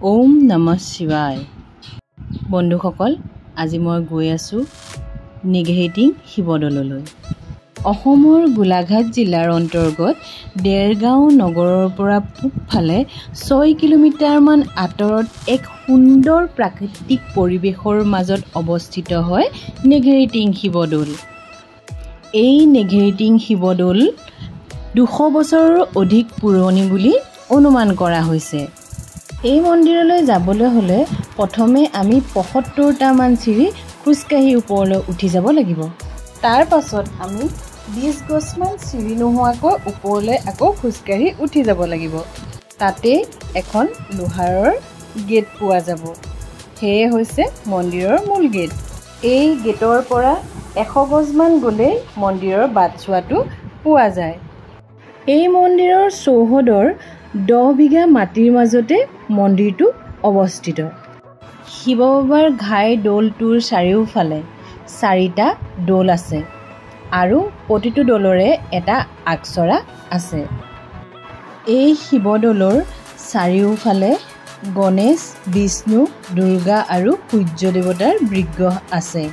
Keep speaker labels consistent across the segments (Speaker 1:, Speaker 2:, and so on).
Speaker 1: ওম নমঃ শিৱায়। বন্ধুসকল, আজি মই গৈ আছোঁ নেঘেৰিটিং শিৱদৌললৈ। অসমৰ গোলাঘাট জিলাৰ অন্তৰ্গত দেৰগাঁও নগৰৰ পৰা পূবফালে 6 কিলোমিটাৰমান আঁতৰত এক সুন্দৰ প্ৰাকৃতিক পৰিৱেশৰ মাজত অৱস্থিত হয় নেঘেৰিটিং শিৱদৌল। এই নেঘেৰিটিং শিৱদৌল 200 বছৰৰো অধিক পুৰণি বুলি অনুমান কৰা হৈছে। এই মন্দিৰলৈ যাবলৈ হ'লে প্ৰথমে আমি 75টামান চিৰি খোজকাঢ়ি ওপৰলৈ উঠি যাব লাগিব। তাৰ পাছত আমি 20 গছমান চিৰি নোহোৱাকৈ ওপৰলৈ আকৌ খোজকাঢ়ি উঠি যাব লাগিব। তাতেই এখন লোহাৰৰ গেট পোৱা যাব। সেয়ে হৈছে মন্দিৰৰ মূল গেট। এই গেটৰ পৰা 100 গজমান গ'লেই মন্দিৰৰ বাটচোৱাটো পোৱা যায়। এই মন্দিৰৰ চৌহদৰ 10 বিঘা মাটিৰ মাজতে মন্দিৰটো অৱস্থিত। শিৱ বাবাৰ ঘাই দৌলটোৰ চাৰিওফালে 4টা দৌল আছে আৰু প্ৰতিটো দৌলৰে এটা আগচৰা আছে। এই শিৱদৌলৰ চাৰিওফালে গণেশ, বিষ্ণু, দুৰ্গা আৰু সূৰ্য দেৱতাৰ বিগ্ৰহ আছে।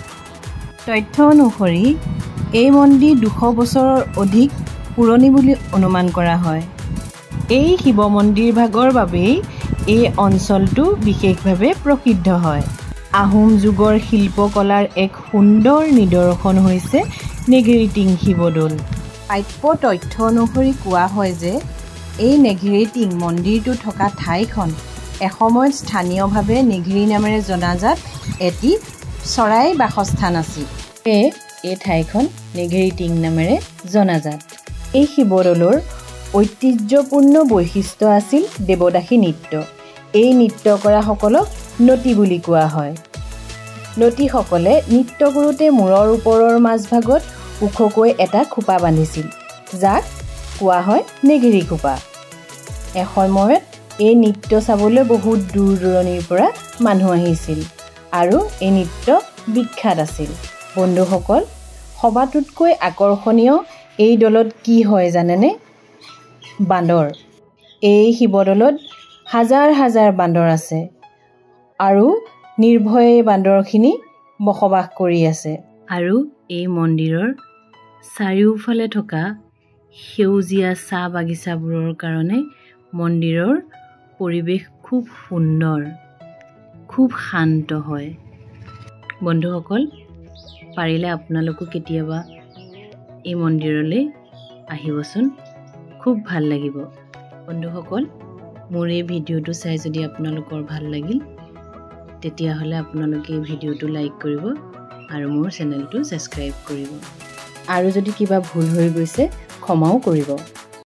Speaker 1: তথ্য অনুসৰি এই মন্দিৰ 200 বছৰৰ অধিক পুৰণি বুলি অনুমান কৰা হয়। এই শিৱ মন্দিৰ ভাগৰ বাবেই এই অঞ্চলটো বিশেষভাৱে প্ৰসিদ্ধ হয়। আহোম যুগৰ শিল্পকলাৰ এক সুন্দৰ নিদৰ্শন হৈছে নেঘেৰিটিং শিৱদৌল। প্ৰাপ্য তথ্য অনুসৰি কোৱা হয় যে এই নেঘেৰিটিং মন্দিৰটো থকা ঠাইখন এসময়ত স্থানীয়ভাৱে নেঘেৰি নামেৰে জনাজাত এটি চৰাই বাসস্থান আছিল। সেয়ে এই ঠাইখন নেঘেৰিটিং নামেৰে জনাজাত। এই শিৱদৌলৰ ঐতিহ্যপূৰ্ণ বৈশিষ্ট্য আছিল দেৱদাসী নৃত্য। এই নৃত্য কৰাসকলক নটী বুলি কোৱা হয়। নটীসকলে নৃত্য কৰোঁতে মূৰৰ ওপৰৰ মাজভাগত ওখকৈ এটা খোপা বান্ধিছিল, যাক কোৱা হয় নেঘেৰি খোপা। এসময়ত এই নৃত্য চাবলৈ বহুত দূৰ দূৰণিৰ পৰা মানুহ আহিছিল আৰু এই নৃত্য বিখ্যাত আছিল। বন্ধুসকল, সবাতোতকৈ আকৰ্ষণীয় এই দলত কি হয় জানেনে? বান্দৰ। এই শিৱদৌলত হাজাৰ হাজাৰ বান্দৰ আছে আৰু নিৰ্ভয়ে বান্দৰখিনি বসবাস কৰি আছে। আৰু এই মন্দিৰৰ চাৰিওফালে থকা সেউজীয়া চাহ বাগিচাবোৰৰ কাৰণে মন্দিৰৰ পৰিৱেশ খুব সুন্দৰ, খুব শান্ত হয়। বন্ধুসকল, পাৰিলে আপোনালোকো কেতিয়াবা এই মন্দিৰলৈ আহিবচোন, খুব ভাল লাগিব। বন্ধুসকল, মোৰ এই ভিডিঅ'টো চাই যদি আপোনালোকৰ ভাল লাগিল, তেতিয়াহ'লে আপোনালোকে এই ভিডিঅ'টো লাইক কৰিব আৰু মোৰ চেনেলটো ছাবস্ক্ৰাইব কৰিব। আৰু যদি কিবা ভুল হৈ গৈছে ক্ষমাও কৰিব।